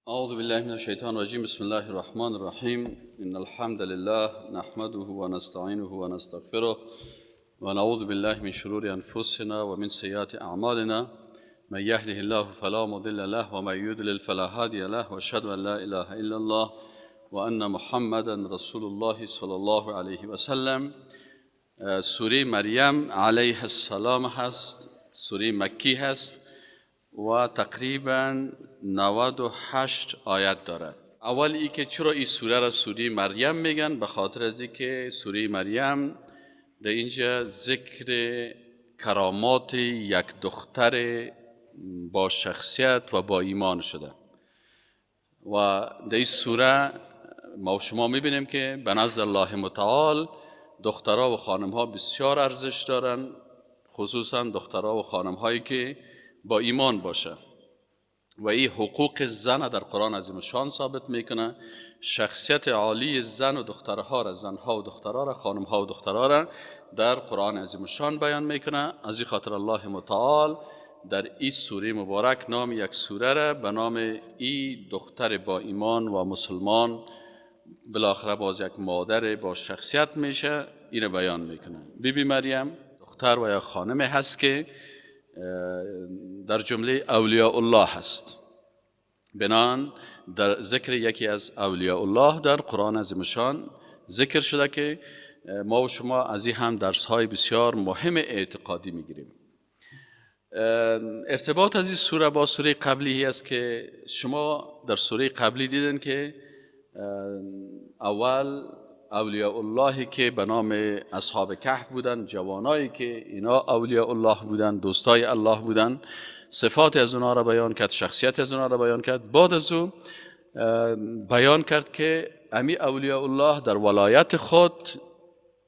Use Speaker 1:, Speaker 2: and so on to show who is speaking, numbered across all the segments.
Speaker 1: اعوذ بالله من الشیطان الرجیم. بسم الله الرحمن الرحیم. ان الحمد لله نحمده ونستعینه ونستغفره ونعوذ بالله من شرور انفسنا ومن سیئات اعمالنا. من یهده الله فلا مضل له ومن یضلل فلا هادی له، واشهد ان لا اله الا الله وان محمدا رسول الله صلی الله علیه و سلم. سوره مریم علیه السلام هست، سوره مکی هست و تقریبا 98 آیت دارد. اول ای که چرا این سوره را سوره مریم میگن؟ به خاطر از اینکه سوره مریم در اینجا ذکر کرامات یک دختر با شخصیت و با ایمان شده و در این سوره ما و شما میبینیم که به نزد الله متعال دخترها و خانمها بسیار ارزش دارن، خصوصا دخترها و خانمهایی که با ایمان باشه و این حقوق زن در قرآن عظیم شان ثابت میکنه. شخصیت عالی زن و دخترها را، زنها و دخترها را، خانمها و دخترها را در قرآن عظیم شان بیان میکنه. از این خاطر الله متعال در این سوره مبارک نام یک سوره را به نام ای دختر با ایمان و مسلمان، بالاخره باز یک مادر با شخصیت میشه، این بیان میکنه. بی بی مریم دختر و یا خانم هست که در جمله اولیاء الله هست. بنان در ذکر یکی از اولیاء الله در قرآن عظیم شان ذکر شده که ما و شما از این هم درس های بسیار مهم اعتقادی میگیریم. ارتباط از این سوره با سوره قبلی است که شما در سوره قبلی دیدن که اول اولیاء الله که به نام اصحاب کهف بودن، جوانایی که اینا اولیاء الله بودن، دوستای الله بودن، صفات از اونها را بیان کرد، شخصیت از اونها را بیان کرد. بعد از او بیان کرد که امی اولیاء الله در ولایت خود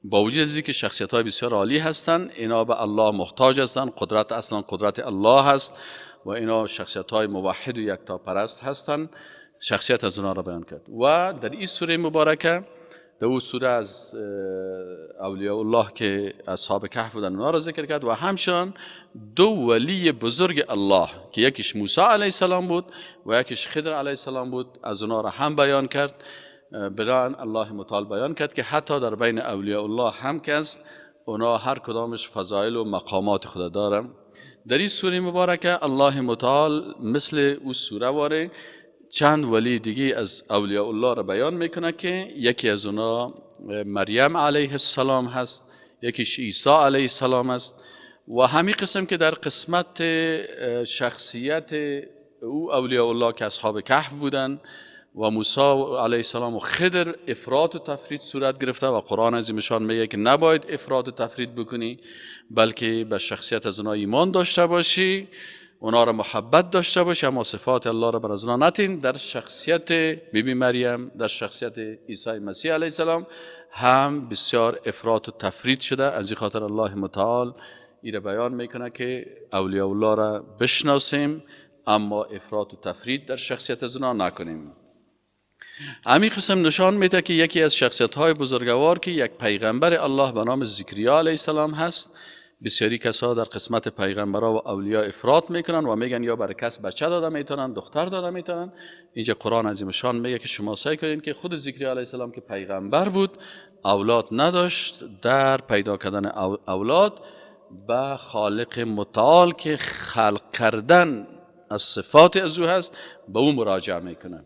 Speaker 1: با وجود از اینکه شخصیت های بسیار عالی هستند، اینا به الله محتاج هستند، قدرت اصلا قدرت الله هست و اینا شخصیت های موحد و یکتاپرست هستند، شخصیت از اونها را بیان کرد. و در این سوره مبارکه در او سوره از اولیاء الله که اصحاب کهف بودن اونا را ذکر کرد و همچنان دو ولی بزرگ الله که یکیش موسی علیه السلام بود و یکیش خضر علیه السلام بود، از اونا را هم بیان کرد. بنان الله متعال بیان کرد که حتی در بین اولیاء الله هم که است، اونا هر کدامش فضایل و مقامات خود دارن. در این سوره مبارکه الله متعال مثل او سوره واره چند ولی دیگه از اولیاء الله را بیان میکنه که یکی از اونا مریم علیه السلام هست، یکیش عیسی علیه السلام است و همین قسم که در قسمت شخصیت او اولیاء الله که اصحاب کهف بودن و موسی علیه السلام و خضر افراط و تفرید صورت گرفته و قرآن عظیم شان میگه که نباید افراط و تفرید بکنی، بلکه به شخصیت از اونا ایمان داشته باشی، اونا را محبت داشته باشه، اما صفات الله را بر از اونا نتین. در شخصیت بی بی مریم، در شخصیت عیسی مسیح علیه السلام هم بسیار افراط و تفرید شده. از این خاطر الله متعال این را بیان میکنه که اولیاء الله را بشناسیم اما افراط و تفرید در شخصیت از اونا نکنیم. همین قسم نشان میده که یکی از شخصیت های بزرگوار که یک پیغمبر الله به نام زکریا علیه السلام هست، بسیاری کسا در قسمت پیغمبرا و اولیا افراط میکنن و میگن یا برای کس بچه داده میتونن، دختر داده میتونن. اینجا قرآن عظیم شان میگه که شما سعی کنین که خود زکریا علیه السلام که پیغمبر بود اولاد نداشت، در پیدا کردن اولاد به خالق متعال که خلق کردن از صفات از او هست به او مراجعه میکنن.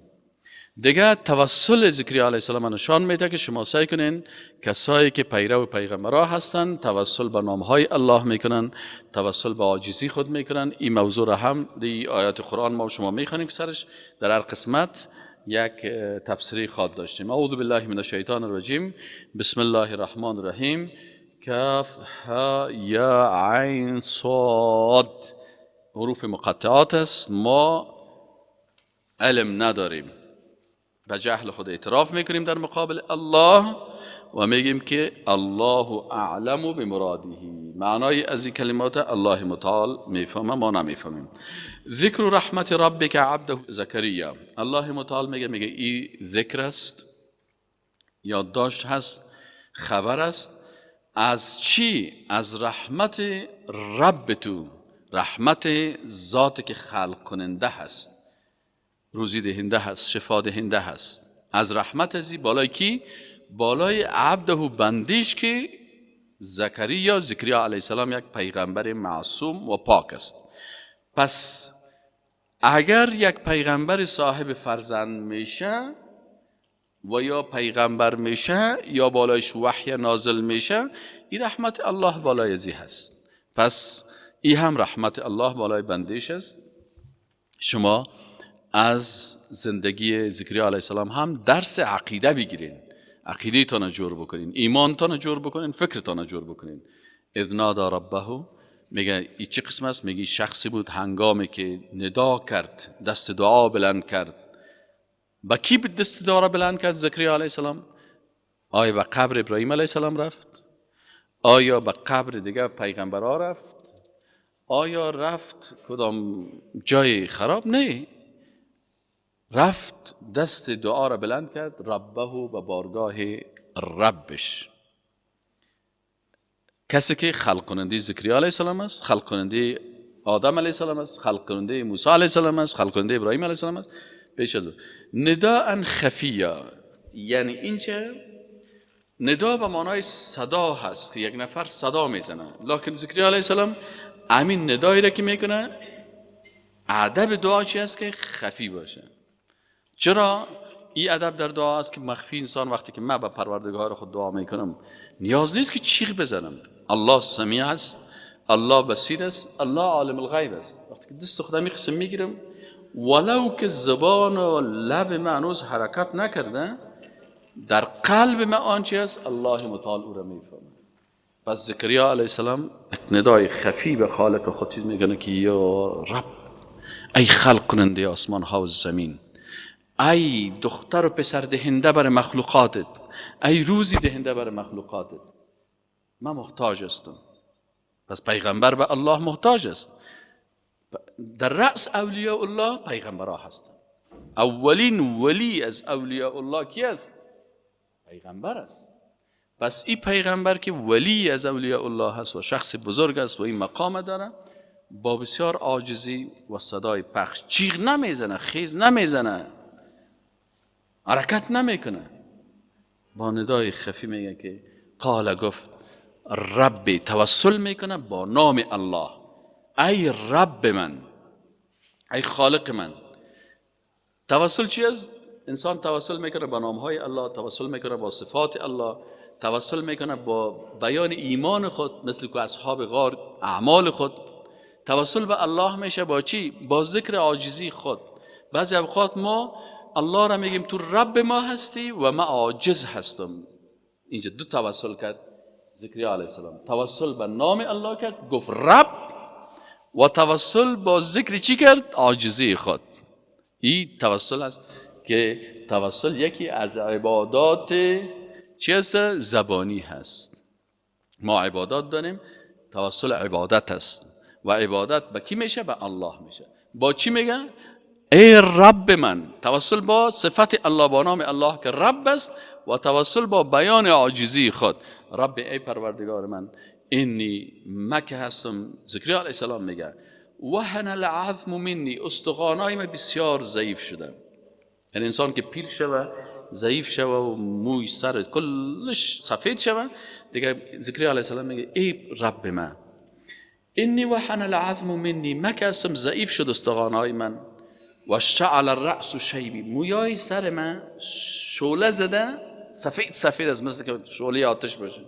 Speaker 1: دیگه توسل زکریا علیه السلام نشان میده که شما سعی کنین کسایی که پیرو پیغمبرا هستن توسل به نامهای الله میکنن، توسل به عاجزی خود میکنن. این موضوع را هم دی آیات قرآن ما شما میخوانیم که سرش در هر قسمت یک تفسیری خواد داشتیم. اعوذ بالله من الشیطان الرجیم. بسم الله الرحمن الرحیم. کاف ها یا عین صاد، حروف مقطعات است. ما علم نداریم، به جهل خود اعتراف میکنیم در مقابل الله و میگیم که الله اعلم بمراده. معنای از این کلمات الله متعال میفهمه، ما نمیفهمیم. ذکر رحمت ربک عبده زکریا. الله متعال میگه این ذکر است، یادداشت هست، خبر است از چی؟ از رحمت رب تو، رحمت ذات که خلق کننده هست. روزی دهنده هست، شفا دهنده هست. از رحمت ازی بالای کی؟ بالای عبده و بندیش که زکریا علیه السلام یک پیغمبر معصوم و پاک است. پس اگر یک پیغمبر صاحب فرزند میشه و یا پیغمبر میشه یا بالایش وحی نازل میشه، این رحمت الله بالای ازی هست. پس این هم رحمت الله بالای بندیش است. شما از زندگی زکریا علیه السلام هم درس عقیده بگیرین، عقیده تان جور بکنین، ایمان تان جور بکنین، فکر تان جور بکنین. اذ نادی ربه، میگه این چه قسم است؟ میگه شخصی بود هنگامی که ندا کرد، دست دعا بلند کرد. با کی دست دعا را بلند کرد زکریا علیه السلام؟ آیا به قبر ابراهیم علیه السلام رفت؟ آیا به قبر دیگه پیغمبرها رفت؟ آیا رفت کدام جای خراب؟ نه، رفت دست دعا را بلند کرد، ربه، به بارگاه ربش، کسی که خلق کننده زکریا علیه السلام است، خلق کننده آدم علیه السلام است، خلق کننده موسی علیه السلام است، خلق کننده ابراهیم علیه السلام است. پیش از نداء خفیا، یعنی اینجا ندا به معنای صدا هست که یک نفر صدا میزنه، لکن زکریا علیه السلام همین ندایی را که میکنه، ادب دعا چی است؟ که خفی باشه. چرا این ادب در دعا است که مخفی؟ انسان وقتی که من به پروردگار خود دعا میکنم نیاز نیست که چیغ بزنم. الله سمیع است، الله بصیر است، الله عالم الغیب است. وقتی که دست خودم قسم میگیرم، ولو که زبان و لب من هنوز حرکت نکرده، در قلب من آنچه است الله متعال او را میفهمه. پس زکریا علیه السلام ندای خفی به خالق خود چیز میکنه که یا رب، ای خلق کننده آسمان ها و زمین، ای دختر و پسر دهنده بر مخلوقاتت، ای روزی دهنده بر مخلوقاتت، من محتاج هستم. پس پیغمبر به الله محتاج است. در رأس اولیاء الله پیغمبرها هستند. اولین ولی از اولیاء الله کی است؟ پیغمبر است. پس این پیغمبر که ولی از اولیاء الله هست و شخص بزرگ است و این مقام داره، با بسیار عاجزی و صدای پخش، چیغ نمیزنه، خیز نمیزنه، حرکت نمیکنه، با ندای خفی میگه که قال، گفت رب، توسل میکنه با نام الله، ای رب من، ای خالق من. توسل چی است؟ انسان توسل میکنه با نامهای الله، توسل میکنه با صفات الله، توسل میکنه با بیان ایمان خود، مثل که اصحاب غار اعمال خود. توسل به الله میشه با چی؟ با ذکر عاجزی خود. بعضی اوقات ما الله را میگیم تو رب ما هستی و ما عاجز هستم. اینجا دو توسل کرد زکریا علیه السلام. توسل به نام الله کرد، گفت رب، و توسل با ذکر چی کرد؟ عاجزی خود. این توسل است که توسل یکی از عبادات چی است؟ زبانی هست. ما عبادات داریم، توسل عبادت است و عبادت به کی میشه؟ به الله میشه. با چی میگه؟ ای رب من. توسل با صفت الله، با نام الله که رب است، و توسل با بیان عاجزی خود. رب، ای پروردگار من، اینی مکه هستم. زکریا علیه السلام میگه وهن العظم منی، استخوانای من بسیار ضعیف شده. یعنی انسان که پیر شوه، ضعیف شوه و موی سر کلش سفید شوه، دیگه زکریا علیه السلام میگه ای رب من، اینی وهن العظم منی، مکه هستم، ضعیف شد استخوانای من، و اشتعل الرأس شیبی، مویای سر من شعله زده، سفید سفید است، مثل که شعله آتش باشه.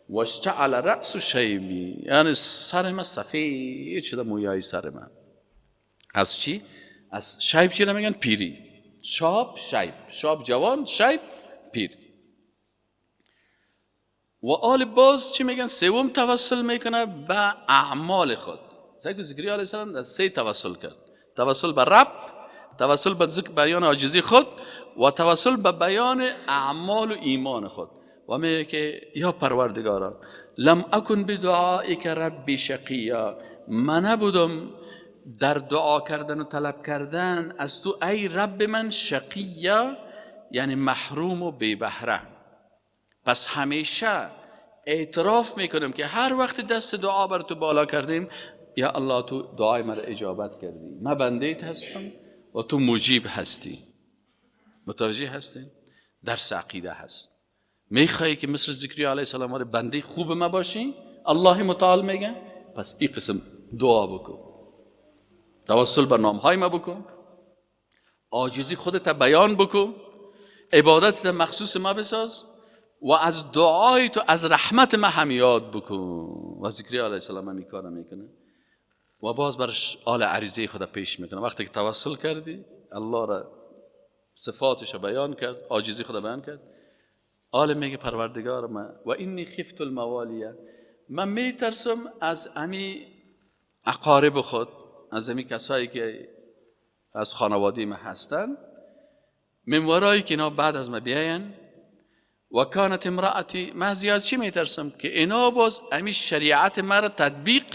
Speaker 1: و اشتعل الرأس شیبی، یعنی سر من سفید شده، مویای سر من. از چی؟ از شیب چی میگن؟ پیری. شاب شیب، شاب جوان، شیب پیر. و آل باز چی میگن؟ سوم توسل میکنه به اعمال خود. زکریا علیه السلام در سه توسل کرد: توسل به رب، توسل به ذکر بیان عاجزی خود، و توسل به بیان اعمال و ایمان خود. و میگه که یا پروردگارا، لم اکن بدعائک ربی شقیا، من نبودم در دعا کردن و طلب کردن از تو ای رب من شقیا، یعنی محروم و بی بهره. پس همیشه اعتراف میکنم که هر وقت دست دعا بر تو بالا کردیم، یا الله تو دعای مرا اجابت کردی، من بنده هستم و تو مجیب هستی. متوجه هستین؟ درس عقیده هست. میخوایی که مثل زکریا علیه السلام بنده خوب ما باشی؟ الله متعال میگه پس این قسم دعا بکن، توسل به نامهای ما بکن، عاجزی خودت بیان بکن، عبادت مخصوص ما بساز و از دعای تو از رحمت ما هم یاد بکن. و زکریا علیه السلام هم کار میکنه و باز برش آل عریضه خود پیش میکنه. وقتی که توسل کردی، الله را صفاتش بیان کرد، عاجزی خود بیان کرد، آل میگه پروردگار ما و اینی خفت الموالیه، من میترسم از امی اقارب خود، از امی کسایی که از خانواده ما هستن، من ورایی که اینا بعد از ما بیاین. و کانت امرأتی، من زیاد چی میترسم؟ که اینا باز امی شریعت ما را تطبیق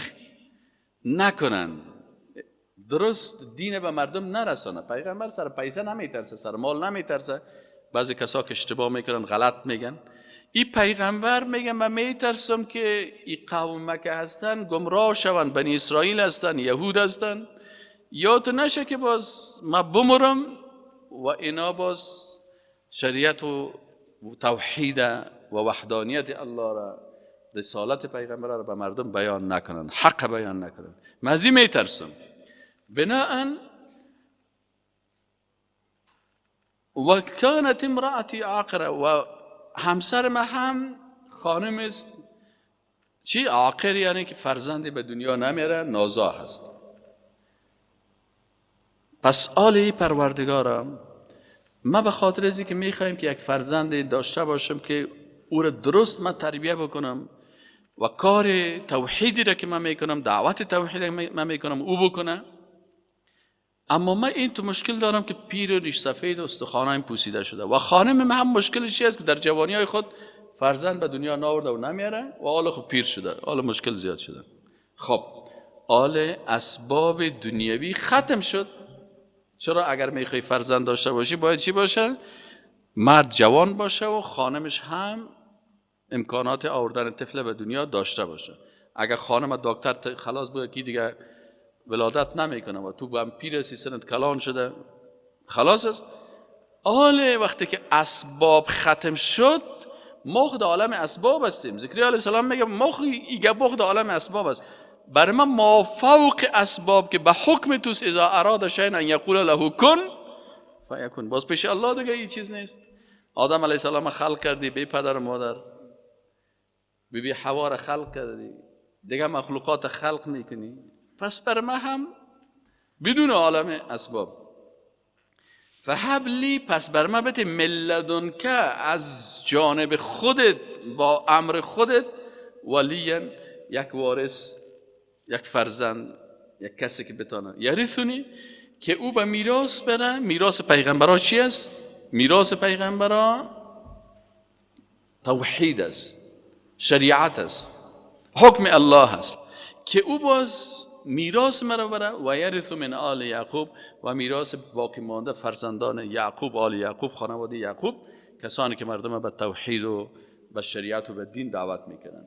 Speaker 1: نکنن، درست دین به مردم نرسانه. پیغمبر سر پیسه نمیترسه، سر مال نمیترسه. بعضی کسا که اشتباه میکنن، غلط میگن. این پیغمبر میگه من میترسم که این قوم مکه هستن گمراه شوند، بنی اسرائیل هستن، یهود هستن، یا تو نشه که باز ما بمرم و اینا باز شریعت و توحید و وحدانیت الله را، رسالت پیغمبر را به مردم بیان نکنن، حق بیان نکنن. من از این میترسم. بناءً و کانت امرأتی عاقره، و همسر ما هم خانم است. چی عاقر؟ یعنی که فرزندی به دنیا نمیره، نازا هست. پس آلی پروردگارم، ما به خاطر ازی که میخوایم که یک فرزند داشته باشم که او را درست من تربیه بکنم و کار توحیدی را که من میکنم، دعوت توحید من میکنم او بکنه. اما من این تو مشکل دارم که پیر و ریش سفید و استخوانایم پوسیده شده و خانم من هم مشکلش است که در جوانی های خود فرزند به دنیا ناورده و نمیاره و حالا خب پیر شده، حالا مشکل زیاد شده. خب حال اسباب دنیوی ختم شد. چرا؟ اگر میخوای فرزند داشته باشی باید چی باشه؟ مرد جوان باشه و خانمش هم امکانات آوردن طفل به دنیا داشته باشه. اگر خانم دکتر خلاص بود که دیگه ولادت نمیکنه و تو هم پیر هستی، سنت کلان شده، خلاص است. حال وقتی که اسباب ختم شد، ما خود عالم اسباب هستیم. زکریا علیه السلام میگه ما خود عالم اسباب است. برای من ما فوق اسباب که به حکم توست، اذا اراد شیئا ان یقول له کن فیکون. باز پیش الله دیگه این چیز نیست. آدم علیه السلام خلق کردی بی پدر و مادر، بی حوا را خلق کردی، دیگه مخلوقات خلق میکنی. پس بر ما هم بدون عالم اسباب. فهب لی، پس بر ما بده ملدنک، از جانب خودت با امر خودت، ولیا، یک وارث، یک فرزند، یک کسی که بتانه یرثونی، که او به میراث بره. میراث پیغمبرا چی است؟ میراث پیغمبرا توحید است، شریعت است، حکم الله است، که او باز میراث مرا بره. و یرث من آل یعقوب، و میراث باقی مانده فرزندان یعقوب، آل یعقوب، خانواده یعقوب، کسانی که مردم به توحید و به شریعت و به دین دعوت میکردن.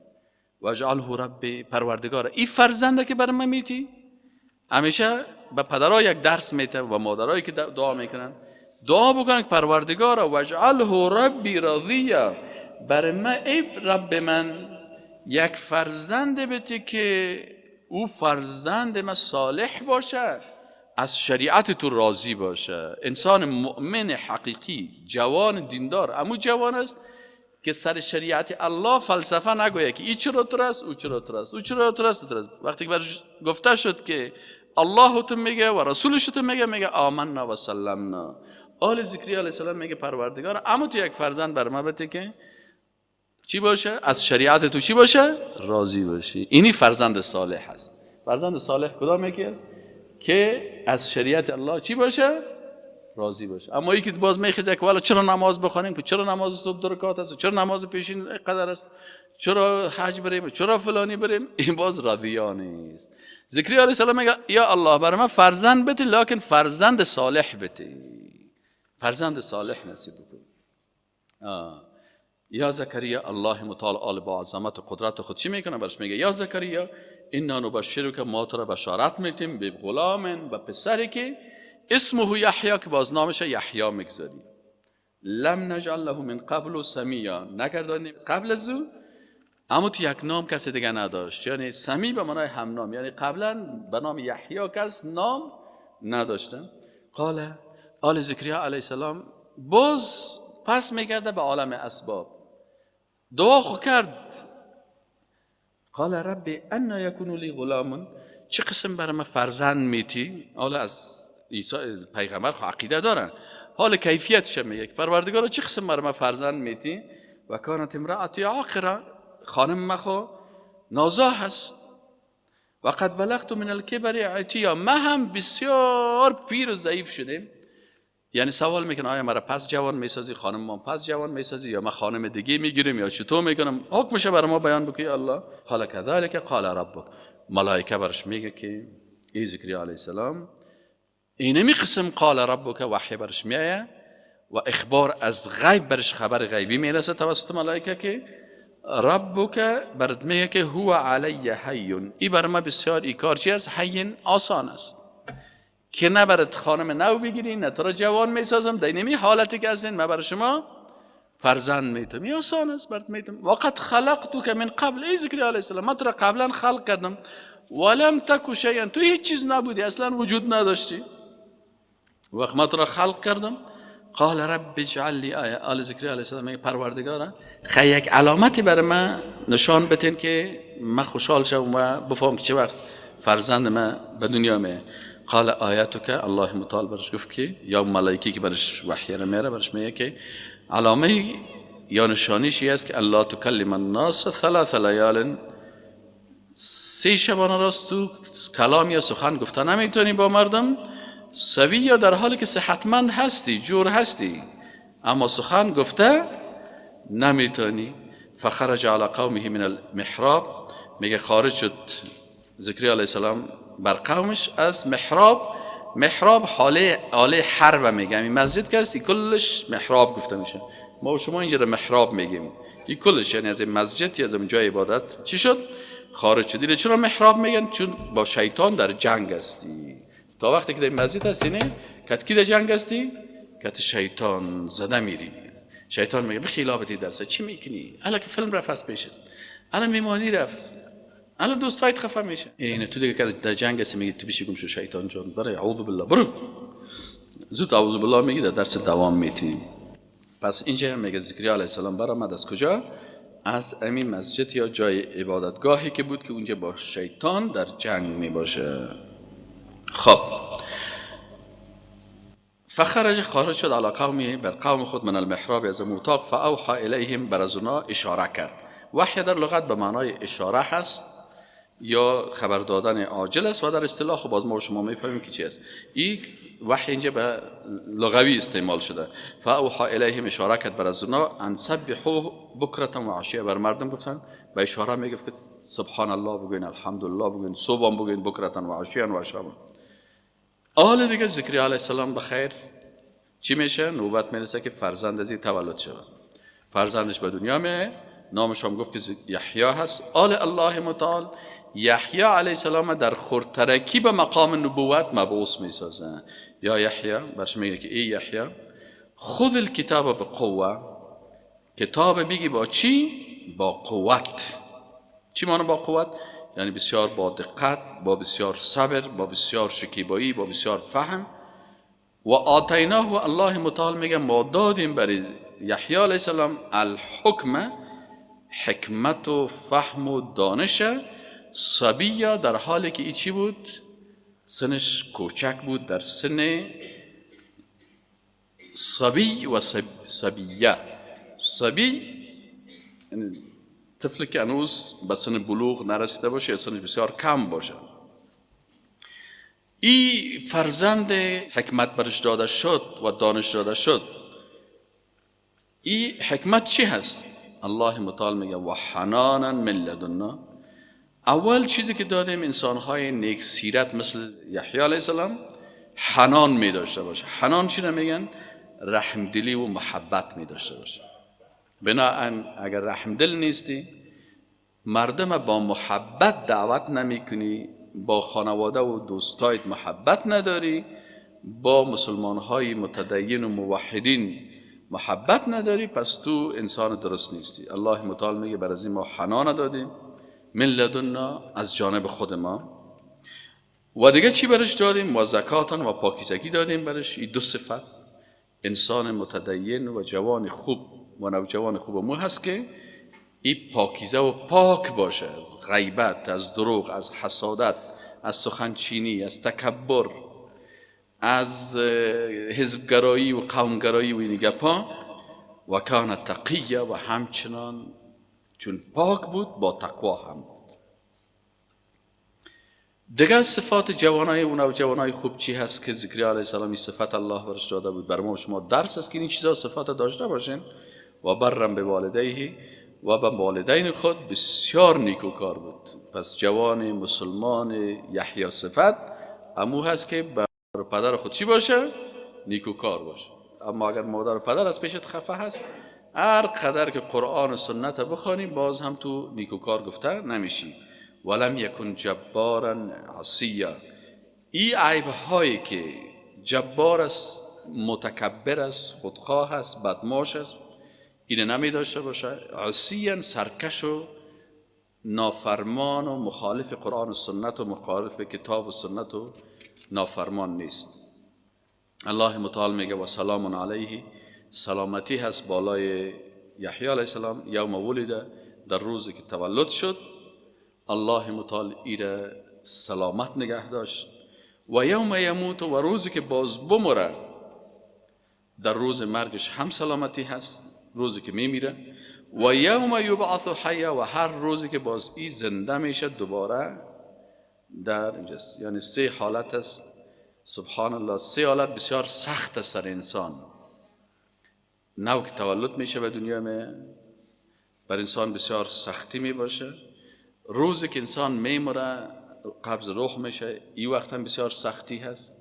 Speaker 1: و اجعله ربی، پروردگار این فرزنده که برای من میتی. همیشه به پدرای یک درس میته و مادرایی که دعا میکنن، دعا بکنن که پروردگار و اجعله ربی راضیا، برای من ای رب من یک فرزند بده که او فرزند من صالح باشه، از شریعت تو راضی باشه، انسان مؤمن حقیقی، جوان دیندار. امو جوان است که سر شریعت الله فلسفه نگوید که این چرا تر است، او چرا تر است، او چرا تر است. وقتی که برش گفته شد که الله تو میگه و رسولش تو میگه، میگه آمنا و سلمنا. آل زکریا علیه السلام میگه پروردگار اما تو یک فرزند بر ما بده که چی باشه؟ از شریعت تو چی باشه؟ راضی باشی. اینی فرزند صالح هست. فرزند صالح کدام یکی است؟ که از شریعت الله چی باشه؟ راضی باشه. اما یکی باز میخواد که والا چرا نماز بخوانیم، که چرا نماز صبح دو رکعت است، چرا نماز پیشین قدر است، چرا حج بریم، چرا فلانی بریم، این باز راضی نیست. زکریا علیه السلام میگه یا الله برای من فرزند بده، لکن فرزند صالح بده، فرزند صالح نصیب بکن. یا زکریا، الله متعال آل با عظمت و قدرت خود چی میکنه؟ برش میگه یا زکریا انا نبشرک، ما تو را بشارت میتیم به غلام، به پسری که اسمه یحیی که باز نامش یحیی میگذاری. لم نجعل له من قبل سمیا، نگردانیم قبل از او، اما تو یک نام کسی دیگه نداشت، یعنی سمی به معنای همنام، یعنی قبلا به نام یحیی کس نام نداشتن. قال آل زکریا علیه السلام باز پس میگرده به عالم اسباب، دعا خو کرد. قال ربی انا یکون لی غلام، چه قسم برای من فرزند میتی؟ حالا از عیسی پیغمبر خو عقیده دارن، حال کیفیتش میگه پروردگارا چه قسم برای من فرزند میتی؟ و کانت امرأتی عاقره، خانم مخو نازا هست، و قد بلغت من الکبر عتیا، ما هم بسیار پیر و ضعیف شدیم. یعنی سوال میکنه آیا مرا پس جوان میسازی، خانم ما پس جوان میسازی، یا ما خانم دیگه میگیریم، یا چطور میکنم؟ حکمش برای ما بیان بکی الله. قال کذالک قال ربک، ملائکه برش میگه که ای زکریا علیه السلام اینمی قسم قال ربک، وحی برش میایه و اخبار از غیب برش خبر غیبی میرسه توسط ملائکه که ربک برات میگه که هو علی حی، ای بر ما بسیار ای کار چی است؟ حی، آسان است که نه برات خانم نو بگیری نه تو را جوان میسازم، در اینمی حالتی که هستین من برای شما فرزند میتم، ای آسان است برات میتم. وقد خلقتک من قبل، ای زکریا علیه السلام من تو را قبلا خلق کردم، ولم تک شیئا، تو هیچ چیز نبودی، اصلا وجود نداشتی وقت من تو را خلق کردم. قال رب اجعل لی آیه، آل زکریا علیه السلام میگه پروردگارا خی یک علامتی برای من نشان بتین که من خوشحال شم و بفهم که چه وقت فرزند من به دنیا میه. قال آیتک، الله متعال برش گفت که یا ملائکه که برش وحی را میاره برش میگه که علامه یا نشانیش است که الله تکلم الناس ثلاث لیال، 3 شبانه راست تو کلام یا سخن گفته نمیتونی با مردم، سوی یا در حالی که صحتمند هستی، جور هستی، اما سخن گفته نمیتونی. فخرج علی قومه من المحراب، میگه خارج شد زکریا علیه السلام بر قومش از محراب. محراب حاله حرب میگه، این مسجد که هستی کلش محراب گفته میشه، ما و شما اینجا رو محراب میگیم، این کلش یعنی از این مسجد یا از این جای عبادت چی شد؟ خارج شد. چرا محراب میگن؟ چون با شیطان در جنگ هستی. تا وقتی که در مسجد هستی نه کت کی در جنگ هستی؟ کت شیطان زده میری. شیطان میگه بخیلا بتی درسه چی میکنی؟ الان که فیلم رفت از پیشت، الان میمانی رفت، الان دوستایت خفه میشه. اینه تو دیگه که در جنگ هستی میگی تو بیشی گم شو شیطان جان، برای اعوذ بالله برو، زود اعوذ بالله میگی در درس دوام میتیم. پس اینجا میگه زکریا علیه السلام برآمد از کجا؟ از امین مسجد یا جای عبادتگاهی که بود که اونجا با شیطان در جنگ میباشه. خب فخرج خارج شد علی قومه، بر قوم خود، من المحراب از اتاق، فاوحى الیهم، بر از اونا اشاره کرد. وحی در لغت به معنای اشاره هست یا خبر دادن عاجل است و در اصطلاح خب باز ما و شما میفهمیم که چی است. این وحی اینجا به لغوی استعمال شده. فاوحى الیهم اشاره کرد بر از اونا، ان سبحوا بکرة و عشیه، بر مردم گفتن به اشاره میگفت که سبحان الله بگوین، الحمدلله بگوین، صبح بگوین، بکرة و عشیه و شب. آل دیگه زکریا علیه السلام بخیر چی میشه؟ نوبت میرسه که فرزند از این تولد شود. فرزندش به دنیا میه، نامش هم گفت که یحیی هست. آل الله متعال یحیی علیه السلام در خردترکی به مقام نبوت مبعوث میسازه. یا یحیی، برش میگه که ای یحیی خذ الکتاب بقوه، کتاب میگی با چی؟ با قوت. چی معنی با قوت؟ یعنی بسیار با دقت، با بسیار صبر، با بسیار شکیبایی، با بسیار فهم. و آتیناه، الله متعال میگه ما دادیم برای یحیی علیه السلام الحکم، حکمت و فهم و دانش، صبیه، در حالی که ای چی بود؟ سنش کوچک بود، در سن صبی و صبیه. صبی یعنی طفلی که هنوز به سن بلوغ نرسیده باشه یا سنش بسیار کم باشه. ای فرزند حکمت برش داده شد و دانش داده شد. ای حکمت چی هست؟ الله متعال میگه و حنانا من لدنا. اول چیزی که دادیم انسانهای نیک سیرت مثل یحیی علیه السلام حنان می داشته باشه. حنان چی رو میگن؟ رحمدلی و محبت می داشته باشه. بنابراین اگر رحمدل نیستی، مردم با محبت دعوت نمی کنی، با خانواده و دوستایت محبت نداری، با مسلمان های متدین و موحدین محبت نداری، پس تو انسان درست نیستی. الله متعال میگه بر از این ما حنان دادیم، من لدنا، از جانب خود ما. و دیگه چی برش دادیم؟ و زکاتن و پاکیزگی دادیم برش. این دو صفت انسان متدین و جوان خوب و نوجوان خوب مو هست که این پاکیزه و پاک باشه از غیبت، از دروغ، از حسادت، از سخنچینی، از تکبر، از حزبگرایی و قومگرایی و این گپا. و کان تقیه، و همچنان چون پاک بود با تقوا هم بود. دیگر صفات جوانای و نوجوانای خوب چی هست که زکریا علیه السلام صفت الله برش داده بود؟ بر ما و شما درس است که این چیزا صفات داشته باشین. و برم به والدیه، و به والدین خود بسیار نیکوکار بود. پس جوان مسلمان یحیی صفت امو هست که بر پدر خود چی باشه؟ نیکوکار باشه. اما اگر مادر و پدر از پیشت خفه هست، هر قدر که قرآن و سنت بخوانی باز هم تو نیکوکار گفته نمیشی. ولم یکن جبارا عصیا، این عیب هایی که جبار است، متکبر است، خودخواه است، بدماش است، اینو نمی داشته باشه. عصیا سرکش و نافرمان و مخالف قرآن و سنت و مخالف کتاب و سنت و نافرمان نیست. الله متعال میگه و سلام علیه، سلامتی هست بالای یحیی علیه السلام یوم ولد، در روزی که تولد شد الله متعال ایره سلامت نگه داشت. و یوم یموت، و روزی که باز بمره، در روز مرگش هم سلامتی هست، روزی که میمیره. و یوم یبعث حیا، و هر روزی که باز ای زنده میشه دوباره در اینجاست. یعنی سه حالت است. سبحان الله، سه حالت بسیار سخت است سر انسان. نو که تولد میشه به دنیا می، بر انسان بسیار سختی میباشه. روزی که انسان میمره، قبض روح میشه، این وقت هم بسیار سختی هست.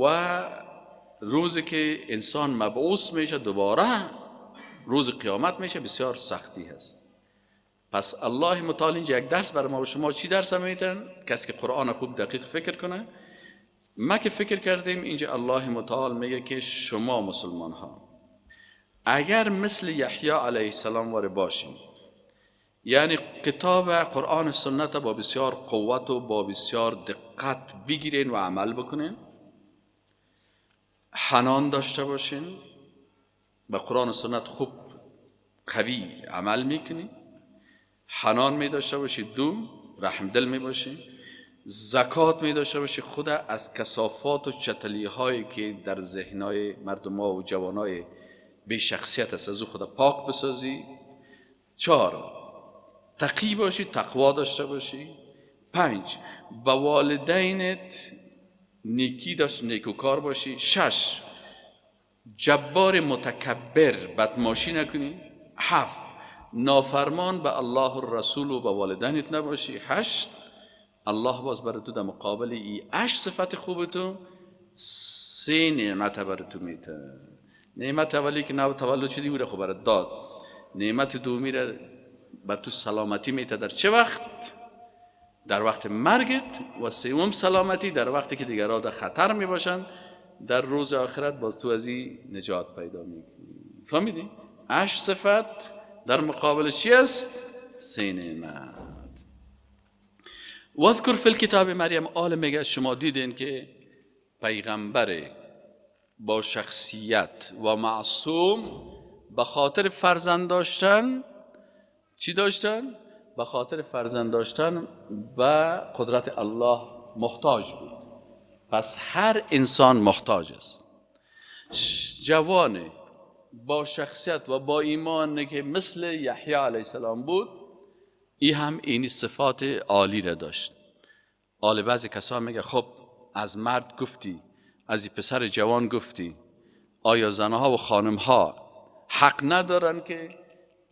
Speaker 1: و روزی که انسان مبعوث میشه دوباره، روز قیامت میشه، بسیار سختی هست. پس الله متعال اینجا یک درس برای ما و شما چی درس میتن؟ کسی که قرآن خوب دقیق فکر کنه. ما که فکر کردیم اینجا الله متعال میگه که شما مسلمان ها اگر مثل یحیی علیه السلام واره باشین، یعنی کتاب قرآن و سنت با بسیار قوت و با بسیار دقت بگیرین و عمل بکنین، حنان داشته باشین، با قرآن و سنت خوب قوی عمل میکنی، حنان می داشته باشی، دو رحم دل می باشی، زکات می داشته باشی، خود از کثافات و چتلی هایی که در ذهنای مردم ها و جوانای بی شخصیت است از او خود پاک بسازی. 4 تقی باشی، تقوا داشته باشی. 5 با والدینت نیکی داشت، نیکوکار باشی. 6 جبار متکبر بدماشی نکنی. 7 نافرمان به الله و رسول و به والدینت نباشی. 8 الله باز برای تو در مقابل ای 8 صفت خوب تو 3 نعمت برای تو میته. نعمت اولی که نو تولد شدی او را خب برات داد. نعمت دومی را بر تو سلامتی میته در چه وقت؟ در وقت مرگت. و سوم سلامتی در وقتی که دیگران در خطر میباشن، در روز آخرت باز تو از این نجات پیدا میکنی. فهمیدی؟ 8 صفت در مقابل چی است؟ 3 نعمت. واذکر فی الکتاب مریم. آل میگه شما دیدین که پیغمبر با شخصیت و معصوم به خاطر فرزند داشتن چی داشتن؟ به خاطر فرزند داشتن به قدرت الله محتاج بود. پس هر انسان محتاج است. جوان با شخصیت و با ایمان که مثل یحیی علیه السلام بود، ای هم اینی صفات عالی را داشت. آل بعضی کسا میگه خب از مرد گفتی، از این پسر جوان گفتی، آیا زنها و خانمها حق ندارن که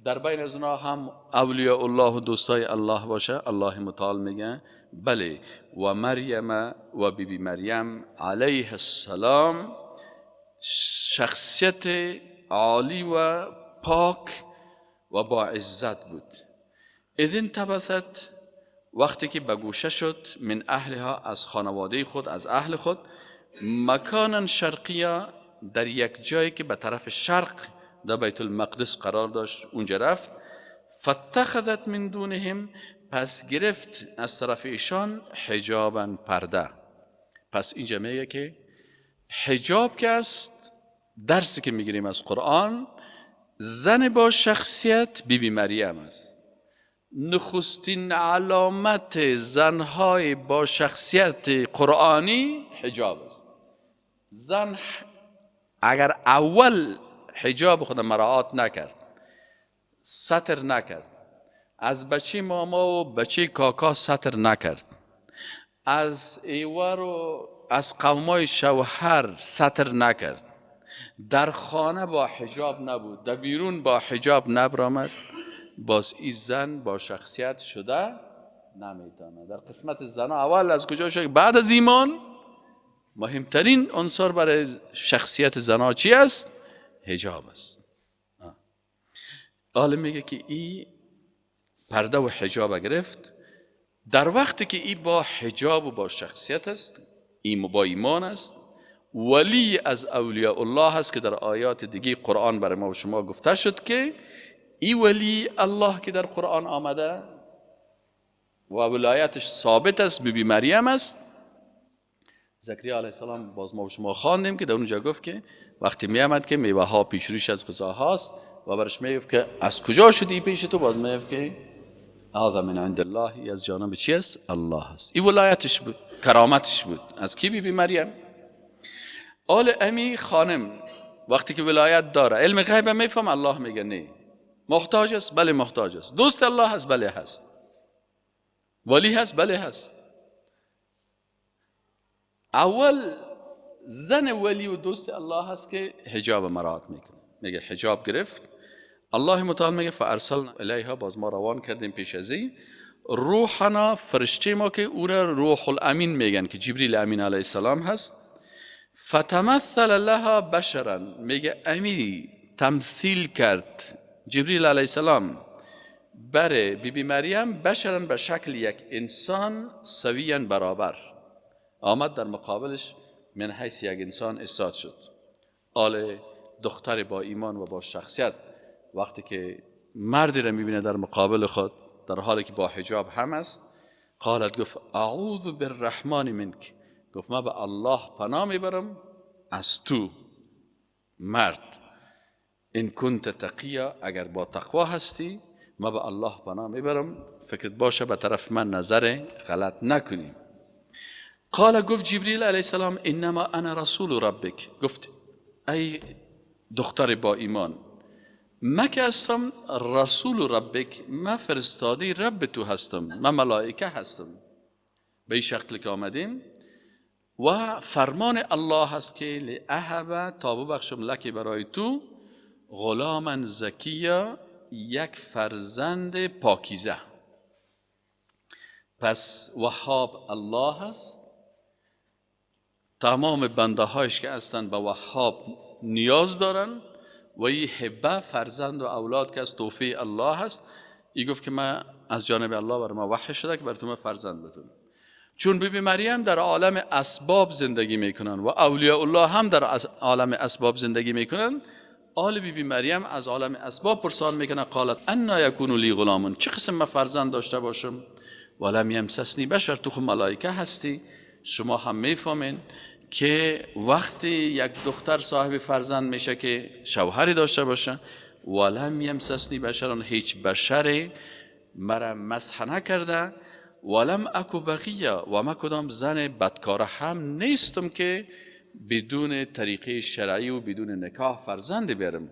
Speaker 1: در بین از اونها هم اولیاء الله و دوستای الله باشه؟ الله متعال میگه بله. و مریم و بی بی مریم علیه السلام شخصیت عالی و پاک و با عزت بود. اذن تبست، وقتی که به گوشه شد، من اهلها، از خانواده خود، از اهل خود، مکانا شرقیا، در یک جایی که به طرف شرق در بیت المقدس قرار داشت اونجا رفت. فاتخذت من دونهم، پس گرفت از طرف ایشان حجابا، پرده. پس اینجا میگه که حجاب که است، درسی که میگیریم از قرآن، زن با شخصیت بی بی مریم است. نخستین علامت زنهای با شخصیت قرآنی حجاب است. زن اگر اول حجاب خود مراعات نکرد، ستر نکرد، از بچه ماما و بچه کاکا ستر نکرد، از ایوار و از قومای شوهر ستر نکرد، در خانه با حجاب نبود، در بیرون با حجاب نبرآمد، باز این زن با شخصیت شده نمیتونه. در قسمت زن اول از کجا شد؟ بعد از ایمان مهمترین عنصر برای شخصیت زنا چی است؟ حجاب است. عالم میگه که این پرده و حجاب گرفت، در وقتی که این با حجاب و با شخصیت است، این با ایمان است، ولی از اولیاء الله است که در آیات دیگه قرآن برای ما و شما گفته شد که ای ولی الله که در قرآن آمده و ولایتش ثابت است، بی بی مریم است. زکریا علیه السلام باز ما و شما خواندیم که در اونجا گفت که وقتی می آمد که میوه ها پیش رویش از غذا هاست و برش می گفت که از کجا شدی پیش تو، باز می گفت که هذا من عند الله، از جانب چی است؟ الله است. این ولایتش بود، کرامتش بود. از کی؟ بی بی مریم. آل امی خانم وقتی که ولایت داره، علم غیب میفهم، الله میگه نه. محتاج است؟ بله محتاج است. دوست الله است؟ بله هست. ولی هست؟ بله هست. اول زن ولی و دوست الله هست که حجاب مراعات میکنه. میگه حجاب گرفت. الله متعال میگه فارسلنا الیها، باز ما روان کردیم پیش از این روحنا، فرشته ما که او را روح الامین میگن که جبریل امین علیه السلام هست. فتمثل لها بشرا، میگه امی تمثیل کرد جبریل علیه السلام بر بی بی مریم بشرا، به شکل یک انسان سویا برابر آمد در مقابلش، من حیث یک انسان ایستاد شد. آل دختر با ایمان و با شخصیت وقتی که مردی را میبینه در مقابل خود در حالی که با حجاب هم است، قالت، گفت اعوذ بالرحمن منک، گفت ما به الله پناه میبرم از تو مرد، این کنت تقیا، اگر با تقوا هستی ما به الله پناه میبرم، فکرت باشه به طرف من نظر غلط نکنی. قال، گفت جبریل علیه السلام انما انا رسول ربک، گفت ای دختر با ایمان، من که هستم رسول ربک، من فرستاده رب تو هستم، من ملائکه هستم. به این شکل که آمدیم و فرمان الله هست که لأهب، تا ببخشم لکی برای تو غلاما زکیا، یک فرزند پاکیزه. پس وهاب الله هست، تمام بنده هایش که هستند به وهاب نیاز دارن و این هبه فرزند و اولاد که از توفیق الله هست. ای گفت که من از جانب الله بر ما وحی شده که بر تو فرزند بدم. چون بی بی مریم در عالم اسباب زندگی میکنن و اولیاء الله هم در عالم اسباب زندگی میکنن، آل بی بی مریم از عالم اسباب پرسان میکنه، قالت انا یکون لی غلام، چه قسم من فرزند داشته باشم، ولم یمسسنی بشر، تو خو ملائکه هستی. شما هم میفهمین که وقتی یک دختر صاحب فرزند میشه که شوهری داشته باشه، ولم یمسسنی بشر، هیچ بشری مرا مسح نکرده، ولم اکو بغیا، و ما کدام زن بدکاره هم نیستم که بدون طریقه شرعی و بدون نکاح فرزند بیارم.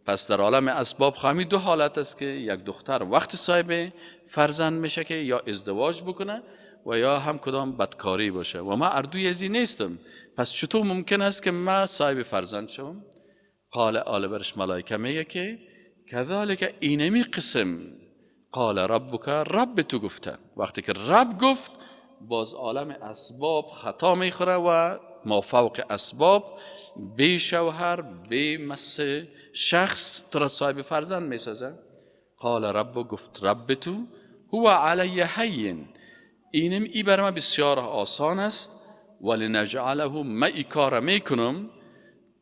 Speaker 1: پس در عالم اسباب خواهی دو حالت است که یک دختر وقت صاحب فرزند میشه که یا ازدواج بکنه و یا هم کدام بدکاری باشه، و ما اردوی ازی نیستم، پس چطور ممکن است که ما صاحب فرزند شوم؟ قال، آل برش ملائکه میگه که کذالک، اینمی قسم، قال ربک، رب تو گفته. وقتی که رب گفت باز عالم اسباب خطا میخوره و ما فوق اسباب بی شوهر بی مس شخص تو را صاحب فرزند میسازه. قال رب، گفت رب تو، هو علی هین، اینم ای بر من بسیار آسان است، ولنجعله، ما ای کار میکنم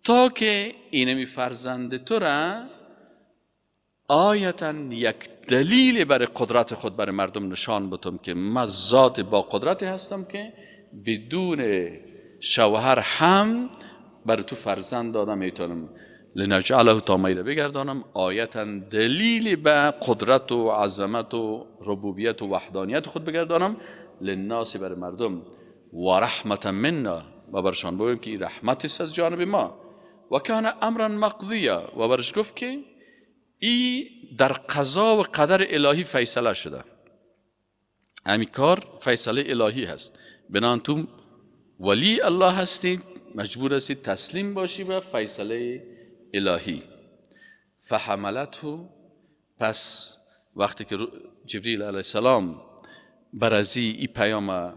Speaker 1: تا که اینمی فرزند تو را آیتا، یک دلیل برای قدرت خود برای مردم نشان بدم که من ذات با قدرتی هستم که بدون شوهر هم برای تو فرزند دادم میتونم. لنجعله، تا میره بگردانم، آیتا دلیل به قدرت و عظمت و ربوبیت و وحدانیت خود بگردانم، للناس برای مردم، و رحمت منا، و برشان بگویم که این رحمت است از جانب ما، و کان امرا مقضیا، و برش گفت که ای در قضا و قدر الهی فیصله شده، همین کار فیصله الهی هست، بنان تو ولی الله هستید، مجبور هستید تسلیم باشی به فیصله الهی. فحملته، پس وقتی که جبریل علیه السلام بر از ای پیام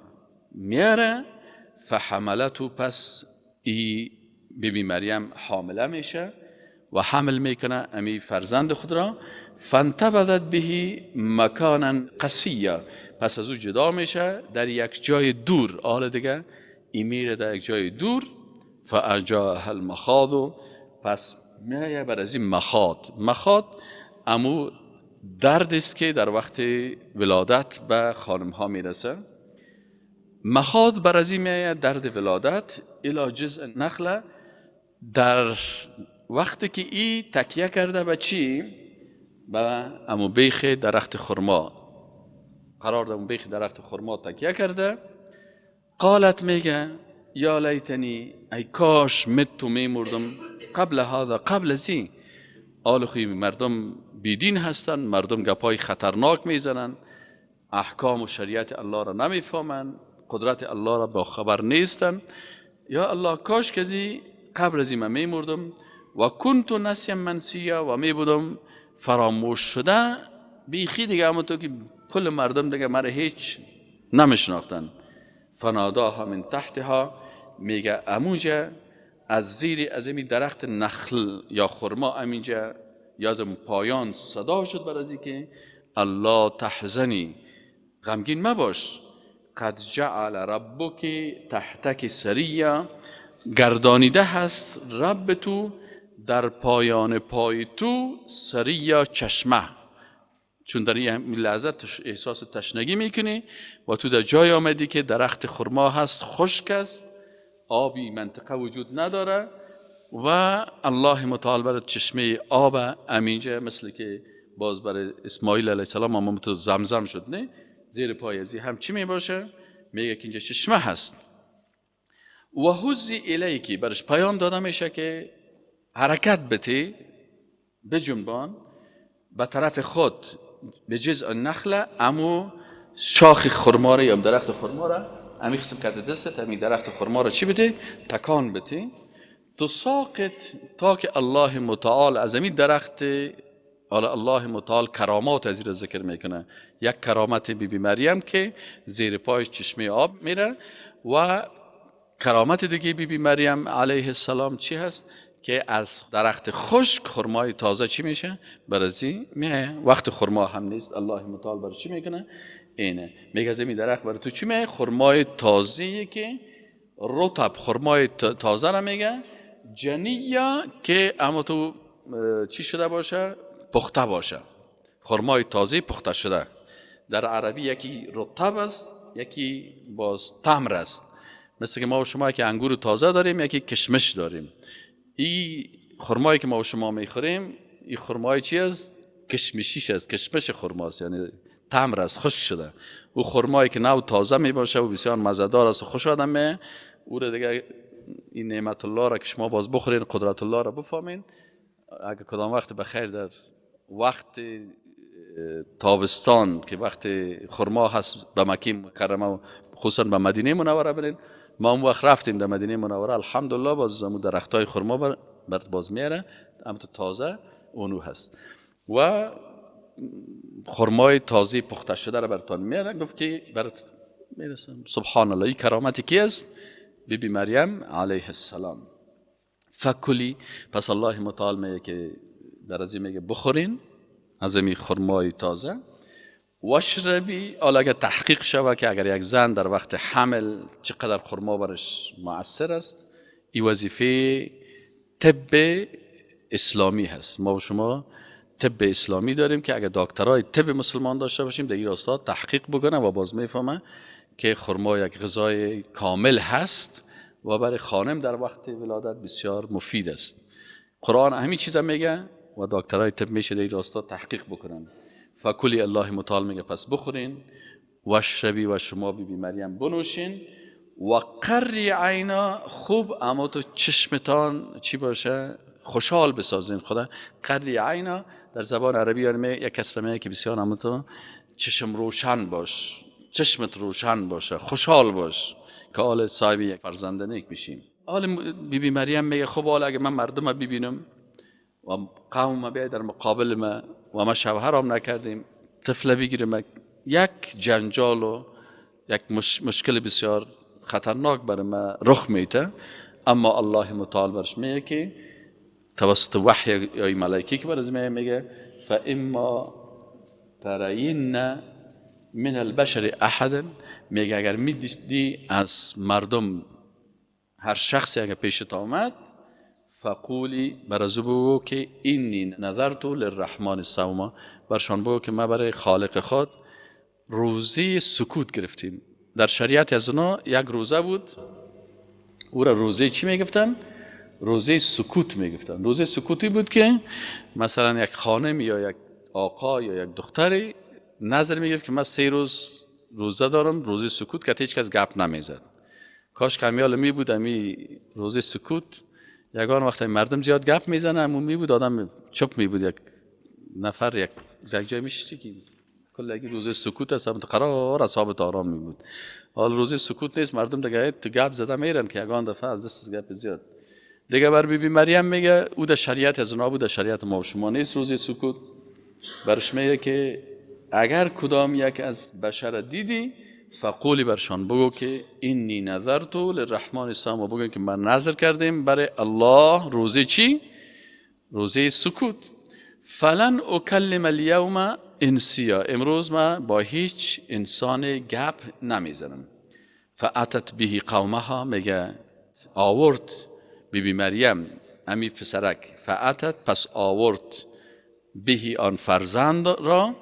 Speaker 1: میاره، فحملته، پس ای بیبی مریم حامله میشه و حمل میکنه امی فرزند خود را. فانتبذت به مکانا قصیا، پس از او جدا میشه در یک جای دور، حالا دیگه ای میره در یک جای دور. فاجاءها المخاض، پس میایه بر از این مخاض. مخاض امو درد است که در وقت ولادت به خانم ها میرسه. مخاض بر از این میایه درد ولادت، الی جزء نخله، در وقتی که ای تکیه کرده به چی؟ به امو بیخ درخت خرما قرار ده، امو بیخ درخت خرما تکیه کرده. قالت، میگه یا لیتنی، ای کاش مت میمردم قبل هذا، قبل از این. آل خوی مردم بیدین هستن، مردم گپای خطرناک میزنن، احکام و شریعت الله را نمیفهمن، قدرت الله را با خبر نیستن. یا الله کاش کزی قبل از این من میمردم، و کنت نسیا منسیا، و می بودم فراموش شده بیخی دیگه، همونطور که کل مردم دیگه مرا هیچ نمیشناختن. فناداها من تحتها، میگه اموجه از زیر از این درخت نخل یا خرما امینجا یا از پایان صدا شد بر از که الله تحزنی، غمگین مباش، قد جعل ربک تحتک سریا، گردانیده هست رب تو در پایان پای تو سریا چشمه. چون در این لحظه احساس تشنگی میکنی و تو در جای آمدی که درخت خرما هست، خشک است، آبی منطقه وجود نداره و الله متعال برای چشمه آب امینجا، مثل که باز برای اسماعیل علیه السلام هم تو زمزم شد، نه زیر پای ازی هم چی میباشه؟ میگه که اینجا چشمه هست. و هزی الیکی، برش پیام داده میشه که حرکت بتی، بجنبان به طرف خود، به جزء نخله، امو شاخ خرما را یا درخت خرما را امی قسم کرده دستت، امی درخت خرما را چی بده؟ تکان بده. تو ساقط، تا که الله متعال از امی درخت، حالا الله متعال کرامات از این را ذکر میکنه. یک کرامت بی بی مریم که زیر پای چشمه آب میره، و کرامت دیگه بی بی مریم علیه السلام چی هست؟ که از درخت خشک خرمای تازه چی میشه؟ برازی میه. وقت خرما هم نیست، الله متعال برای چی میکنه؟ اینه میگه از این درخت برای تو چی میه؟ خرمای تازه که رطب، خرمای تازه را میگه، جنیه که اما تو چی شده باشه؟ پخته باشه، خرمای تازه پخته شده. در عربی یکی رطب است، یکی باز تمر است. مثل که ما و شما که انگور تازه داریم، یکی کشمش داریم. این خرمایی که ما و شما میخوریم، این خرمای چی است؟ کشمشیش است، کشمش خرماست، یعنی تمر است، خشک شده. او خرمایی که نو تازه میباشه و بسیار مزه‌دار است و خوش آدم می، او را دیگه این نعمت الله را که شما باز بخورین، قدرت الله را بفهمین. اگه کدام وقت بخیر در وقت تابستان که وقت خرما هست به مکه مکرمه و خصوصا به مدینه منوره برین، ما اون وقت رفتیم در مدینه منوره، الحمدلله باز زمو درختای خرما بر باز میاره، اما تو تازه اونو هست و خرمای تازه پخته شده را براتون میاره. گفت که برات میرسم. سبحان الله، این کرامت کی است؟ بی بی مریم علیه السلام. فکلی، پس الله متعال میگه که در از میگه بخورین از این خرمای تازه، واشربی. حالا اگر تحقیق شود که اگر یک زن در وقت حمل چقدر خرما برش مؤثر است، این وظیفه طب اسلامی هست. ما و شما طب اسلامی داریم که اگر دکترای طب مسلمان داشته باشیم در این راستا تحقیق بکنه و باز میفهمه که خرما یک غذای کامل هست و برای خانم در وقت ولادت بسیار مفید است. قرآن همین چیزا میگه و دکترای طب میشه در این راستا تحقیق بکنن. فکلی، الله متعال میگه پس بخورین، واشربی و شما بی بی مریم بنوشین، و قری عینا، خوب اما تو چشمتان چی باشه؟ خوشحال بسازین. خدا قری عینا در زبان عربی یعنی یک کسره که بسیار اما تو چشم روشن باش، چشمت روشن باشه، خوشحال باش که حال صاحب یک فرزند نیک بشیم. حال بی بی مریم میگه خب حالا اگه من مردم ببینم و قوم بیای در مقابل ما و ما شوهرام نکردیم، طفل بگیریم، یک جنجال و یک مشکل بسیار خطرناک برای ما رخ میده. اما الله متعال برش میگه که توسط وحی یا ملائکه که برش میگه فاما ترین من البشر احد، میگه اگر میدیدی از مردم هر شخصی اگر پیشت آمد، فقولی، برازو بگو که اینی نظرتو للرحمن صوما، برشان بگو که ما برای خالق خود روزه سکوت گرفتیم. در شریعت از اونا یک روزه بود، او را روزه چی میگفتن؟ روزه سکوت میگفتن. روزه سکوتی بود که مثلا یک خانم یا یک آقا یا یک دختری نظر میگرفت که من 3 روز روزه دارم، روزه سکوت، که هیچ کس گپ نمیزد. کاش کمیال می بود امی روزه سکوت، یگان وقت مردم زیاد گپ میزنه، همون می بود آدم چپ می بود، یک نفر یک جای میشتی که کل روزه سکوت است، هم قرار اصحاب آرام می بود. حال روزه سکوت نیست، مردم دیگه تو گپ زده میرن که یگان دفعه از دست گپ زیاد. دیگه بر بی بی مریم میگه او در شریعت از اونا بود، در شریعت ما و شما نیست روزه سکوت. برش میگه که اگر کدام یک از بشر دیدی، فقولی، برشان بگو که اینی نظرتو للرحمن صوما، بگو که من نظر کردیم برای الله روزه چی؟ روزه سکوت. فلن اکلم الیوم انسیا، امروز ما با هیچ انسان گپ نمیزنم. فاتت به قومها، میگه آورد بی بی مریم امی پسرک، فاتت پس آورد بهی آن فرزند را،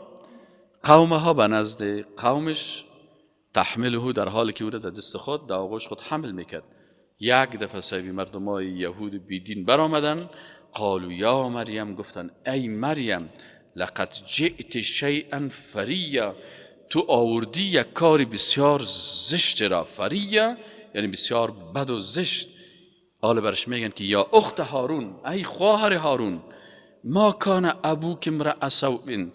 Speaker 1: قومها به نزد قومش، تحمله در حالی که او را در دست خود در آغوش خود حمل میکرد. یک دفعه صاحب مردمای یهود بیدین برآمدن، قالوا یا مریم، گفتن ای مریم، لقد جئت شیئا فریا، تو آوردی یک کاری بسیار زشت را. فریا یعنی بسیار بد و زشت. حالا برش میگن که یا اخت هارون، ای خواهر هارون، ما کان ابوک امرأ سوء،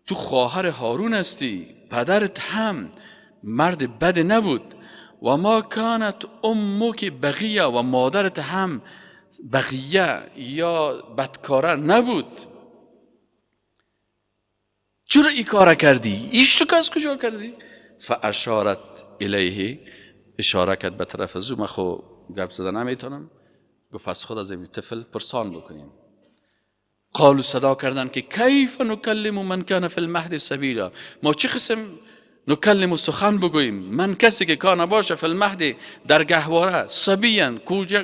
Speaker 1: تو خواهر هارون هستی، پدرت هم مرد بد نبود، و ما کانت امک بغیه، و مادرت هم بغیه یا بدکاره نبود. چرا این کار کردی؟ ایش تو از کجا کردی؟ فاشارت الیه، اشاره کرد به طرف از او، من خو گپ زده نمیتونم. گفت از خود از این طفل پرسان بکنیم. قالو، صدا کردن که کیف نکلم من کان فی المهد صبیا، ما چه قسم نکلم سخن بگوییم من کسی که کان باشه فی المهد در گهواره، صبیا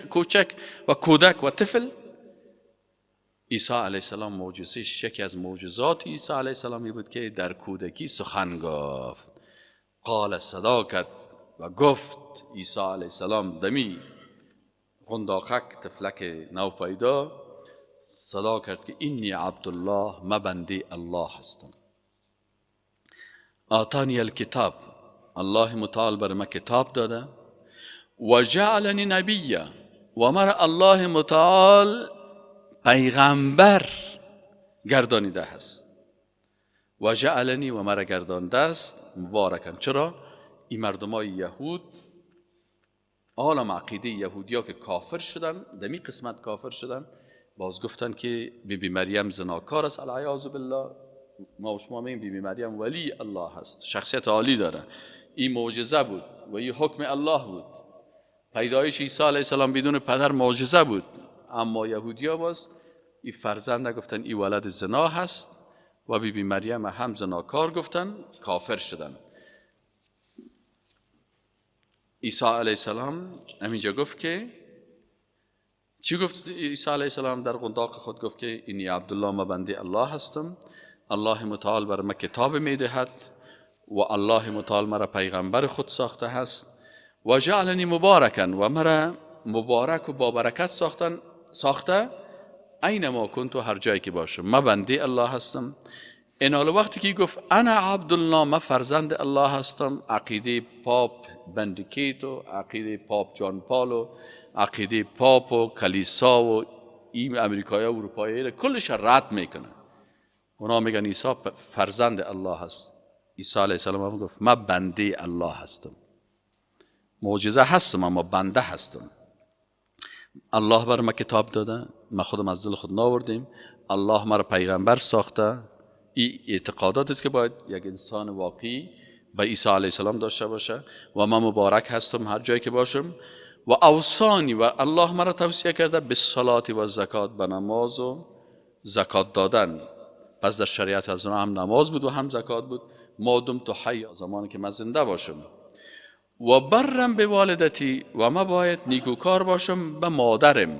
Speaker 1: کوچک و کودک و طفل. عیسی علیه السلام معجزه، یکی از معجزات عیسی علیه السلام بود که در کودکی سخن گفت. قال، صدا کرد و گفت عیسی علیه السلام، دمی قنداقک طفلک نو پیدا صدا کرد که اینی عبدالله، ما بنده الله هستم. آتانی الکتاب، الله متعال بر ما کتاب داده، و جعلنی نبیا، و مرا الله متعال پیغمبر گردانیده است. و جعلنی، و مرا گردانده است، مبارکن. چرا؟ این مردمای یهود عالم عقیده یهودیا که کافر شدن، دمی قسمت کافر شدن، باز گفتن که بی بی مریم زناکار است، العیاذ بالله. ما و شما میگیم بی بی مریم ولی الله هست، شخصیت عالی داره. این معجزه بود و این حکم الله بود. پیدایش عیسی علیه السلام بدون پدر معجزه بود. اما یهودیا باز این فرزند گفتن این ولد زنا هست و بی بی مریم هم زناکار گفتن، کافر شدن. عیسی علیه السلام همینجا گفت که چی گفت؟ عیسی علیه السلام در قنداق خود گفت که اینی عبدالله، ما بنده الله هستم، الله متعال بر ما کتاب میدهد و الله متعال مرا پیغمبر خود ساخته هست و جعلنی مبارکن، و مرا مبارک و با برکت ساخته، اینما کنت، هر جایی که باشم ما بنده الله هستم. این حال وقتی که گفت انا عبدالله، ما فرزند الله هستم، عقیده پاپ بندیکیت و عقیده پاپ جان پال و عقیده پاپ و کلیسا و این امریکایی و اروپایی کلش رد میکنه. اونا میگن عیسی فرزند الله هست. عیسی علیه السلام هم گفت ما بنده الله هستم، معجزه هستم اما بنده هستم. الله بر ما کتاب داده، ما خودم از دل خود ناوردیم، الله مرا پیغمبر ساخته. این اعتقادات است که باید یک انسان واقعی به عیسی علیه السلام داشته باشه. و ما مبارک هستم هر جایی که باشم. و اوصانی، و الله مرا توصیه کرده به صلات و زکات، به نماز و زکات دادن. پس در شریعت از اونها هم نماز بود و هم زکات بود. ما دمت حی، زمانی که من زنده باشم. و برم به والدتی، و ما باید نیکوکار باشم به مادرم،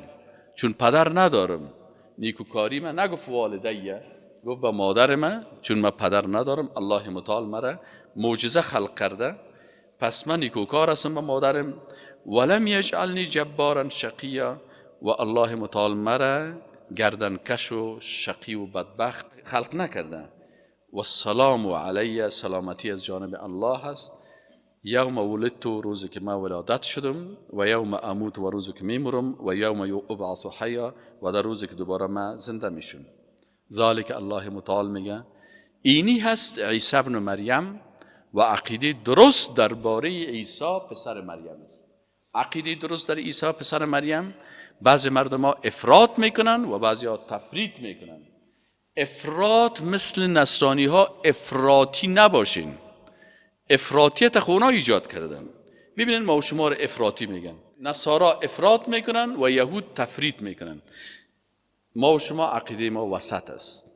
Speaker 1: چون پدر ندارم. نیکوکاری من نگفت والدیه، گفت به مادر من، چون من پدر ندارم، الله متعال مرا معجزه خلق کرده، پس من نیکوکار هستم به مادرم. ولم یجعلنی جبارا شقیا، و الله متعال مرا گردن کش و شقی و بدبخت خلق نکرده. و السلام علی، سلامتی از جانب الله هست. یوم ولدت، روزی که من ولادت شدم، و یوم اموت، و روزی که میمرم، و یوم یبعث حیا، و در روزی که دوباره من زنده میشم. ذالک الله متعال میگه اینی هست عیسی ابن مریم و عقیده درست درباره عیسی پسر مریم است. عقیده درست در عیسی پسر مریم، بعضی مردم ها افراط میکنن و بعضی ها تفریط میکنن. افراط مثل نصرانی ها افراطی نباشین، افراطیت خونا ایجاد کردن. ببینن ما و شما رو افراطی میگن، نصارا افراط میکنن و یهود تفریط میکنن. ما و شما عقیده ما وسط است.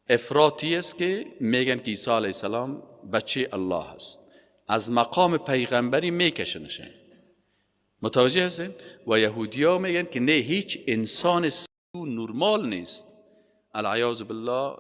Speaker 1: افراطی است که میگن که عیسی علیه السلام بچه الله است، از مقام پیغمبری میکشنشه. متوجه هستین؟ و یهودی ها میگن که نه، هیچ انسان نرمال نیست، العیاذ بالله،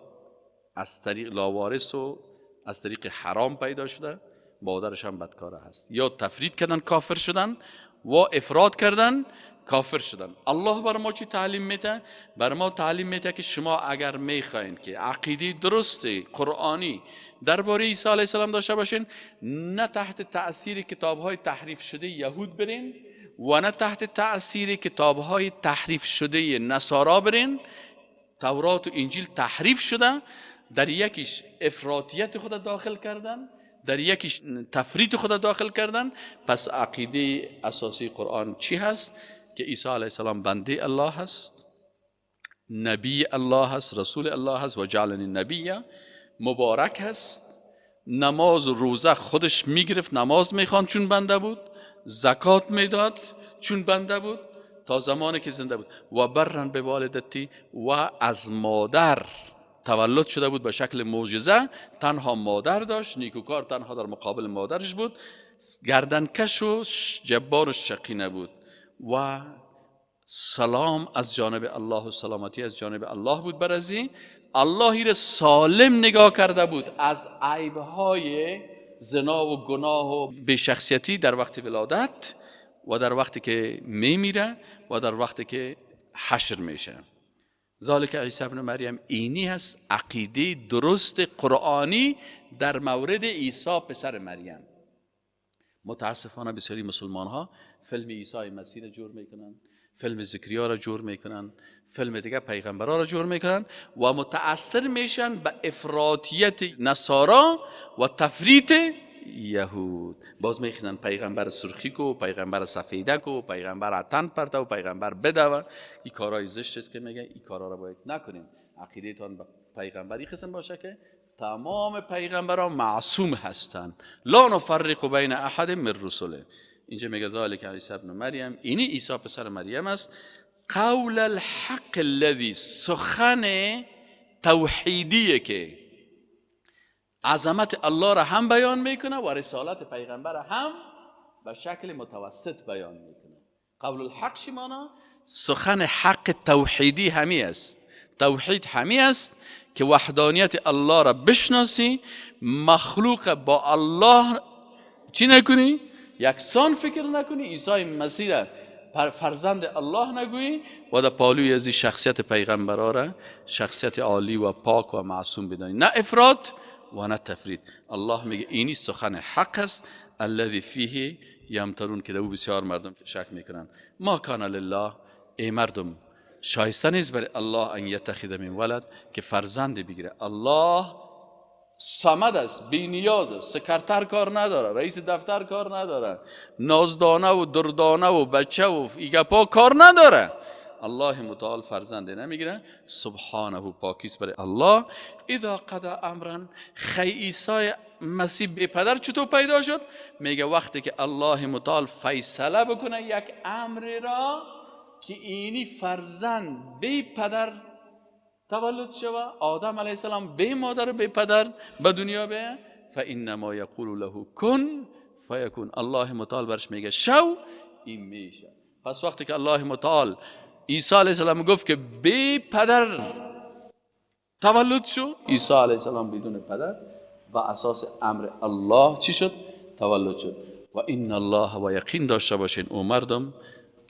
Speaker 1: از طریق لاوارث و از طریق حرام پیدا شده، مادرش هم بدکاره هست. یا تفرید کردن کافر شدن، و افراد کردن کافر شدن. الله بر ما چی تعلیم میده؟ بر ما تعلیم میده که شما اگر میخواین که عقیده درست قرآنی درباره عیسی علیه السلام داشته باشین، نه تحت تأثیر کتاب‌های تحریف شده یهود برین و نه تحت تأثیر کتاب‌های تحریف شده نصارا برین. تورات و انجیل تحریف شده، در یکیش افراطیت خود داخل کردن، در یکیش تفریط خود داخل کردن. پس عقیده اساسی قرآن چی هست؟ که عیسی علیه السلام بنده الله هست، نبی الله هست، رسول الله هست، و جعلنی نبی، مبارک هست. نماز و روزه خودش میگرفت، نماز میخواند چون بنده بود، زکات میداد چون بنده بود تا زمانی که زنده بود، و برن به والدتی، و از مادر تولد شده بود به شکل معجزه، تنها مادر داشت، نیکوکار تنها در مقابل مادرش بود، گردنکش و جبار و شقی نبود، و سلام از جانب الله و سلامتی از جانب الله بود. بر از این اللهی را سالم نگاه کرده بود از عیبهای زنا و گناه و بی‌شخصیتی در وقت ولادت و در وقتی که میمیره و در وقتی که حشر میشه. ذالک عیسی ابن مریم، اینی هست عقیده درست قرآنی در مورد عیسی پسر مریم. متاسفانه بسیاری مسلمان ها فیلم عیسی مسیح را جور میکنن، فیلم زکریا را جور میکنن، فیلم دیگه پیغمبرا را جور میکنن و متاثر میشن به افراطیت نصارا و تفریط یهود. باز میخیزن پیغمبر سرخی کو، پیغمبر سفیده کو، پیغمبر عتن پرده و پیغمبر بده و این کارهای زشت است که میگه این کارا را باید نکنیم. عقیده تان به پیغمبری قسم باشه که تمام پیغمبران معصوم هستند، لا نفرق بین احد من رسله. اینجا میگه ذالک عیسی ابن مریم، اینی عیسی پسر مریم است. قول الحق الذی، سخن توحیدیه که عظمت الله را هم بیان میکنه و رسالت پیغمبر هم به شکل متوسط بیان میکنه. قول الحق چی معنا؟ سخن حق توحیدی همی است. توحید همی است که وحدانیت الله را بشناسی، مخلوق با الله چی نکنی؟ یکسان فکر نکنی، عیسی مسیح را فرزند الله نگویی و در پالوی از شخصیت پیغمبرا را شخصیت عالی و پاک و معصوم بدانی، نه افراط و نه تفرید. الله میگه اینی سخن حق است، الذی فیه یمترون، که در او بسیار مردم شک میکنن. ما کان لله، ای مردم شایسته نیست برای الله ان یتخذ من ولد، که فرزند بگیره. الله صمد است، بی نیاز است، سکرتر کار نداره، رئیس دفتر کار نداره، نازدانه و دردانه و بچه و ایگپا کار نداره. الله متعال فرزند نمیگیره. سبحانه، پاکیست برای الله. اذا قضا امرا، خی عیسی مسیح بی پدر چطور پیدا شد؟ میگه وقتی که الله متعال فیصله بکنه یک امر را که اینی فرزند بی پدر تولد شوه، آدم علیه السلام بی مادر بی پدر به دنیا بیه، فانما یقول له کن فیکون. الله متعال برش میگه شو، این میشه. پس وقتی که الله متعال عیسی علیه السلام گفت که بی پدر تولد شو، عیسی علیه السلام بدون پدر و اساس امر الله چی شد؟ تولد شد. و ان الله، و یقین داشته باشین او مردم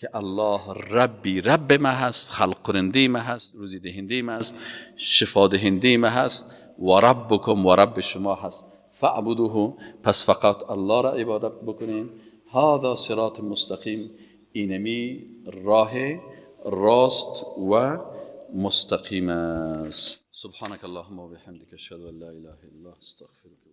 Speaker 1: که الله ربی، رب ما هست، خلق کننده ما هست، روزی دهنده ما هست، شفا دهنده ما هست، و ربکم، و رب شما هست. فاعبدوه، پس فقط الله را عبادت بکنین. هذا صراط مستقیم، اینمی راه راست و مستقیم است. سبحانك اللهم و بحمدك، اشهد ان لا اله الا انت، استغفرك.